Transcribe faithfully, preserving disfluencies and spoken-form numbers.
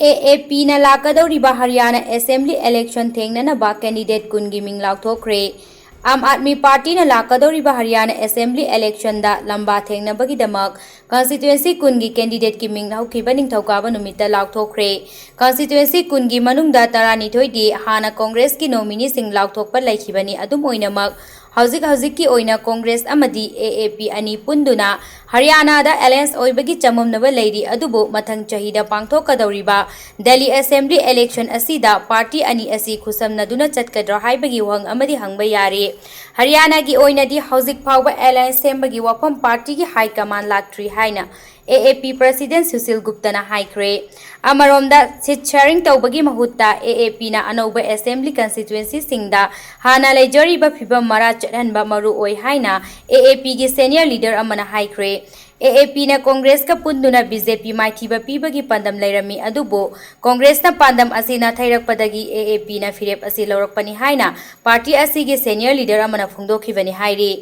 ꯑꯦ ꯑꯦ ꯄꯤꯅ ꯂꯥꯛꯀꯗꯧꯔꯤꯕ ꯍꯔꯤꯌꯥꯅꯥ assembly election ꯊꯦꯡꯅꯅꯕ candidate ꯀꯨꯟꯒꯤ ꯃꯤꯡ ꯂꯥꯎꯊꯣꯛꯈ꯭ꯔꯦ꯫ ꯑꯥꯝ ꯑꯥꯗꯃꯤ ꯄꯥꯔꯇꯤꯅ ꯂꯥꯛꯀꯗꯧꯔꯤꯕ ꯍꯔꯤꯌꯥꯅꯥ ꯑꯦꯁꯦꯝꯕ꯭ꯂꯤ ꯏꯂꯦꯛꯁꯟꯗ ꯂꯝꯕꯥ ꯊꯦꯡꯅꯕꯒꯤꯗꯃꯛ ꯀꯟꯁꯇꯤꯇ꯭ꯋꯦꯟꯁꯤ ꯀꯨꯟꯒꯤ ꯀꯦꯟꯗꯤꯗꯦꯠꯀꯤ ꯃꯤꯡ ꯍꯧꯈꯤꯕ ꯅꯤꯡꯊꯧꯀꯥꯕ ꯅꯨꯃꯤꯠꯇ ꯂꯥꯎꯊꯣꯛꯈ꯭ꯔꯦ꯫ ꯀꯟꯁꯇꯤꯇ꯭ꯋꯦꯟꯁꯤ ꯀꯨꯟꯒꯤ ꯃꯅꯨꯡꯗ ꯇꯔꯥꯅꯤꯊꯣꯏꯗꯤ ꯍꯥꯟꯅ ꯀꯣꯡꯒ꯭ꯔꯦꯁꯀꯤ ꯅꯣꯃꯤꯅꯤꯁꯤꯡ ꯂꯥꯎꯊꯣꯛꯄ ꯂꯩꯈꯤꯕꯅꯤ꯫ ꯑꯗꯨꯝ ꯑꯣꯏꯅꯃꯛ, ꯍꯧꯖꯤꯛ ꯍꯧꯖꯤꯛꯀꯤ ꯑꯣꯏꯅ ꯀꯣꯡꯒ꯭ꯔꯦꯁ ꯑꯃꯗꯤ ꯑꯦ ꯑꯦ ꯄꯤ ꯑꯅꯤ ꯄꯨꯟꯗꯨꯅ ꯍꯔꯤꯌꯥꯅꯥꯗ ꯑꯦꯂꯥꯌꯟꯁ ꯑꯣꯏꯕꯒꯤ ꯆꯃꯝꯅꯕ ꯂꯩꯔꯤ꯫ ꯑꯗꯨꯕꯨ ꯃꯊꯪ ꯆꯍꯤꯗ ꯄꯥꯡꯊꯣꯛꯀꯗꯧꯔꯤꯕ ꯗꯦꯜꯂꯤ ꯑꯦꯁꯦꯝꯕ꯭ꯂꯤ ꯏꯂꯦꯛꯁꯟ ꯑꯁꯤꯗ ꯄꯥꯔꯇꯤ ꯑꯅꯤ ꯑꯁꯤ ꯈꯨꯠꯁꯝꯅꯗꯨꯅ ꯆꯠꯀꯗ꯭ꯔꯥ ꯍꯥꯏꯕꯒꯤ ꯋꯥꯍꯪ ꯑꯃꯗꯤ ꯍꯪꯕ ꯌꯥꯔꯤ꯫ ꯍꯔꯤꯌꯥꯅꯥꯒꯤ ꯑꯣꯏꯅꯗꯤ ꯍꯧꯖꯤꯛ ꯐꯥꯎꯕ ꯑꯦꯂꯥꯌꯟꯁ ꯁꯦꯝꯕꯒꯤ ꯋꯥꯐꯝ ꯄꯥꯔꯇꯤꯒꯤ ꯍꯥꯏ ꯀꯃꯥꯟ ꯂꯥꯛꯇ꯭ꯔꯤ ꯍꯥꯏꯅ ꯑꯦ ꯑꯦ ꯄꯤ ꯄ꯭ꯔꯁꯤꯗꯦꯟ ꯁꯨꯁꯤꯜ ꯒꯨꯞꯇꯅ ꯍꯥꯏꯈ꯭ꯔꯦ꯫ ꯑꯃꯔꯣꯝꯗ, ꯁꯤꯠ ꯁꯦꯌꯔꯤꯡ ꯇꯧꯕꯒꯤ ꯃꯍꯨꯠꯇ ꯑꯦ ꯑꯦ ꯄꯤꯅ ꯑꯅꯧꯕ ꯑꯦꯁꯦꯝꯕ꯭ꯂꯤ ꯀꯟꯁꯇꯤꯇ꯭ꯋꯦꯟꯁꯤꯁꯤꯡꯗ ꯍꯥꯟꯅ ꯂꯩꯖꯔꯤꯕ ꯐꯤꯕꯝ ꯃꯔꯥ ꯆꯠꯍꯟꯕ ꯃꯔꯨ ꯑꯣꯏ ꯍꯥꯏꯅ ꯑꯦ ꯑꯦ ꯄꯤꯒꯤ ꯁꯦꯅꯤꯌꯔ ꯂꯤꯗꯔ ꯑꯃꯅ ꯍꯥꯏꯈ꯭ꯔꯦ꯫ ꯑꯦ ꯑꯦ ꯄꯤꯅ ꯀꯣꯡꯒ꯭ꯔꯦꯁꯀ ꯄꯨꯟꯗꯨꯅ ꯕꯤ ꯖꯦ ꯄꯤ ꯃꯥꯏꯊꯤꯕ ꯄꯤꯕꯒꯤ ꯄꯥꯟꯗꯝ ꯂꯩꯔꯝꯃꯤ, ꯑꯗꯨꯕꯨ ꯀꯣꯡꯒ꯭ꯔꯦꯁꯅ ꯄꯥꯟꯗꯝ ꯑꯁꯤ ꯅꯥꯊꯩꯔꯛꯄꯗꯒꯤ ꯑꯦ ꯑꯦ ꯄꯤꯅ ꯐꯤꯔꯦꯞ ꯑꯁꯤ ꯂꯧꯔꯛꯄꯅꯤ ꯍꯥꯏꯅ ꯄꯥꯔꯇꯤ ꯑꯁꯤꯒꯤ ꯁꯦꯅꯤꯌꯔ ꯂꯤꯗꯔ ꯑꯃꯅ ꯐꯣꯡꯗꯣꯛꯈꯤꯕꯅꯤ ꯍꯥꯏꯔꯤ꯫